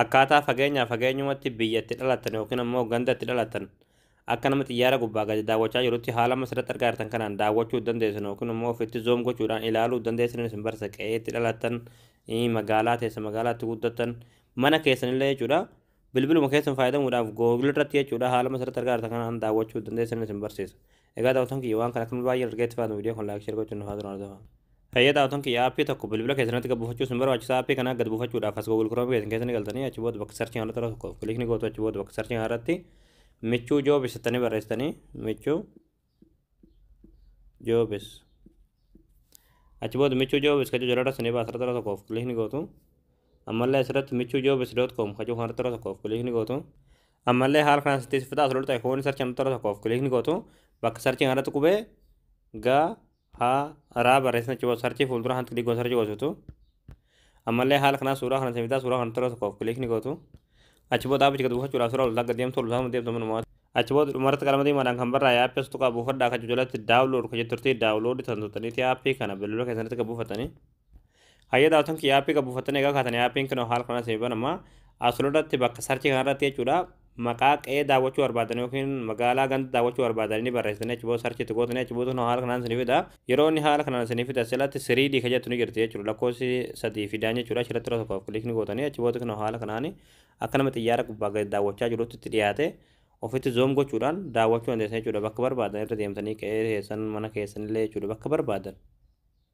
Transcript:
Akkaataa fageenyaa fageenyumatti biyyatti dhalattan yookiin ammoo gandatti dhalattan akka nama xiyyaara gubbaa gadi daawwachaa jirutti haala asirratti argaa jirtan kanaan daawwachuu dandeessan yookiin immoo ofitti zoom gochuudhaan ilaaluu dandeessan isin barsa. Qe'eetti dhalattan, magaalaa teessa, magaalaatti guddattan, mana keessanillee jechuudha. Bilbiluma keessan fayyadamuudhaaf Google irratti jechuudha, haala asirratti argaa jirtan kanaan daawwachuu dandeessan isin barsiisa. Egaa daawwatan kiyya, waan kana akkuma baay'ee argeetti fayyadamu, viidiyoo kun like, share gochuun nu haa turan. Fayyada daawwatan kiyya, aappii tokko bilbila keessanitti gad buufachuu isin barbaachisa. Aappii kana gad buufachuudhaaf as Google Chrome keessan keessa ni galtanii, achi booda bakka searchii irratti tokko click ni gootu. Achi booda bakka searchii irratti Michuu Jobs jettanii barreessitanii, Michuu Jobs. Achi booda Michuu Jobs kajuu jalarra sanii baasa, irratti tokkoof click ni gootu. Ammallee asirratti michuujobs.com kajuu kanarratti tokkoof click ni gootu. Ammallee haala kanaan sitti fitaa asirratti ta'e koon searchii irratti tokkoof click ni gootu. Bakka searchii irratti qubee gaa haa raa barreessan, achi booda searchii fuuldura hanti click searchii gootutu. Ammallee haala kanaa suuraa kana fitaa, suuraa kana tokkoof click ni gootu. Achi booda aappicha gad buufachuudhaaf suuraa ol gad deemtu, ol deemtu manumaa. Achi booda dhumarratti qalama diimaadhaan kan barraa'e aappii as tuqaa buufadhaa kan jalatti download kan jetturti, download tan tuttaniiti aappii kana bilbila keessanitti gad buufatanii. Hayya daawwatan kiyya, aappii gad buufatanii egaa kaatanii, aappiin kun haala kanaan isin banama. Asirratti bakka searchii kanarratti jechuudha, maqaa qe'ee daawwachuu barbaadan yookiin magaalaa ganda daawwachuu barbaadan ni barreessitanii, achi booda searchiitti gootanii, achi booda haala kanaan isinii fida. Yeroo inni haala kanaan isinii fida, asirratti 3D kan jettu ni jirti jechuudha. Lakkoofsi sadii fidaan jechuudha. Achirratti yeroo tokkoof click ni gootanii, achi booda kan haala kanaan akka nama xiyyaara gubbaa gadi daawwachaa jirutti itti dhiyaate ofitti zoom gochuudhaan daawwachuu dandeessan jechuudha. Bakka barbaadan irra deemtanii qe'ee keessan, mana keessan illee jechuudha, bakka barbaadan.